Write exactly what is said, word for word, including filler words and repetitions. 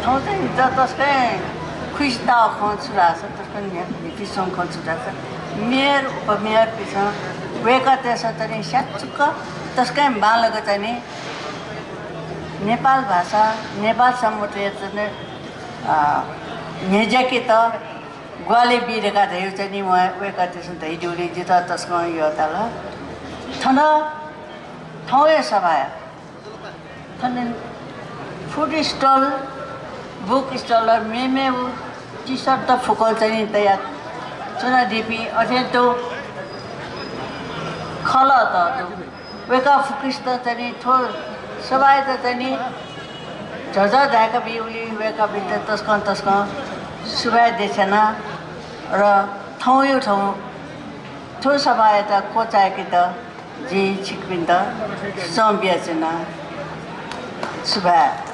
थौं चाहिँ जितः तसकं खुसी ताः खँ छु धाःसा, तसकं न्ह्या-, न्ह्याइपुसे खँ छु धाःसा, मेयर, उपमेयरपिसं वय्कःतय्सं चाहिँ स्याच्चुक तसकं बांलाक चाहिँ नेपाल भाषा, नेपाल संवत्‌या चाहिँ, अ, न्ह्यज्याकेत ग्वाहालि बी धकाः धयागु चाहिँ नि वय्-, वय्कःतय्सं धयादीगुलिं जितः तसकं यःताल। थन थौंया सभाय् थन food stall, book stall, मेमेगु T-shirt फुक्कं चाहिँ नि तयाः च्वनादीपिं अथें तुं खलःत तुं वय्कः फुक्कसितं चाहिँ नि थ्व सभायात चाहिँ नि झःझः धाय्का बीगुलिं वय्कःपिन्त तसकं तसकं सुभाय् देछाना। र थौंया थौं थ्व सभायात क्वचाय्केत जिं छिकपिन्त सुचं बियाच्वना। सुभाय्।